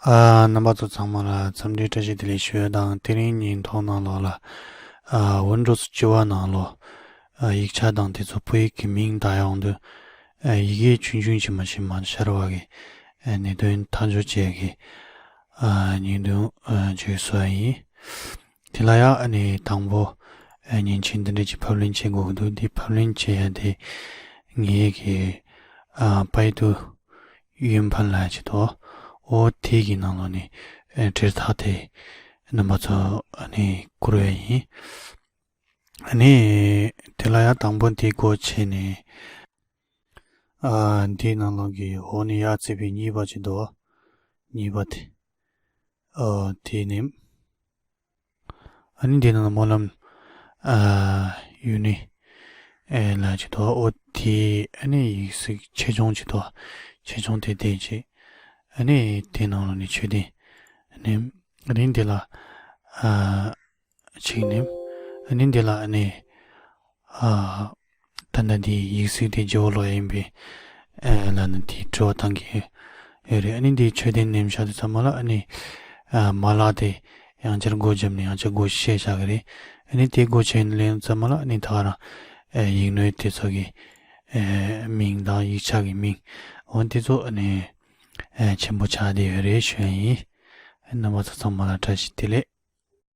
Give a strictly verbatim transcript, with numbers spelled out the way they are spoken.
ཨ། རྣམ་པ་ཚོ་ཚང་མ་ལ་འཚམས་འདྲི་བཀྲ་ཤིས་བདེ་ལེགས་ཞུ་ཡ་དང་། དེ་རིང་ཉིན་ཐོག་ནང་ལོགས་ལ། ཨ། འོན་འགྲོ་སུ་སྤྱི་བ་ནང་ལོགས། ཨ། ཡིག་ཆ་དང་དེ་ཚོ་བོད་ཡིག་གི་མིང་བཏགས་ཡོང་དུས། ཨ། ཡི་གེ་ཆུང་ཆུང་ཅིག་མ་ཞིག་མ་ཤར་བ་གི། ཨ། གནད་དོན་ཐག་གཅོད་བྱེད་ཀྱི། ཨ། ཉིན་དུ། ཨ། བརྗོད་སོ་ཡིན། དེ་ལ་ཡང་ཨ་ནི་དང་པོ། ཨ། མཉེན་ཆས་འདི་འདྲ་ཅིག་ཕབ་ལེན་བྱེད་དགོས་ཀྱི་འདུག་འདི་ཕབ་ལེན་བྱེད་ཡ་དེ་ངེད་ཀྱི། ཨ། པའི་ཏུ་ཡུན་ཕན་ལ་ཅིག་ཏོ། འོ་དེ་གི་ནང་ལོགས་ནས། ཨ། འབྲེལ་ཐག་དེ་རྣམ་པ་ཚོ་ཨ་ནི་བསྐུར་བ་ཡིན། ཨ་ནི་དེ་ལ་ཡང་དང་པོ་འདི་སྒོ་ཕྱེ་ནས། ཨ། འདིའི་ནང་ལོགས་ཀྱི་འོག་ནས་ཡར་བརྩིས་པའི་གཉིས་པ་ཅིག་འདུག་གཉིས་པ་དེ། ཨ། དེ་ནི། ཨ་ནི་འདི་ནང་ལ་སྨོན་ལམ། ཨ། ཡུ་ནི། ཨེ། ལ་ཅིག་ཏོ། འོ་དེ་ཨ་ནི་ཡིག་གཟུགས་ཆེ་ཆུང་ཅིག་ཏོ། ཆེ་ཆུང་དེ་དེ་ཅིག་ཨ་ནི་དེ་ནང་ལོགས་ནས་མཆོད་རྟེན། ཨ་ནི་ཨ་ནི་འདི་ལ། ཨ། ཅིག་ནི། ཨ་ནི་འདི་ལ་ཨ་ནི། ཨ། ད་ལྟ་འདི་ཡིག་གཟུགས་དེ་ཇོ་བོ་ལོ་ཡིན་པས། ཨ། ལ་ནི་དེ་དྲི་བ་བཏང་གི་ཡོད་རེད། ཨ་ནི་འདི་མཆོད་རྟེན་ནེམ་ཤ་དེ་ཚང་མ་ལ་ཨ་ནི། ཨ། མ་ལག་དེ་ཡང་བསྐྱར་སྒོ་བརྒྱབ་ནས་ཡང་བསྐྱར་སྒོ་ཕྱེ་བཞག་གི་རེད། ཨ་ནི་དེ་སྒོ་ཕྱེ་ནས་ལེན་ཚང་མ་ལ་ཨ་ནི་ད་ག་རང་། ཨ། ཡིག་སྣོད་དེ་ཚོ་གི། ཨ། མིང་དང་ཡིག་ཆ་གི་མིང་། འོ་དེ་ཚོ་ཨ་ནི། ཨ། ཆེན་པོ་ཆགས་བསྡད་ཡོད་རེད་ཞུ་ཡ་ཡིན། རྣམ་པ་ཚོ་ཚང་མ་ལ་བཀྲ་ཤིས་བདེ་ལེགས།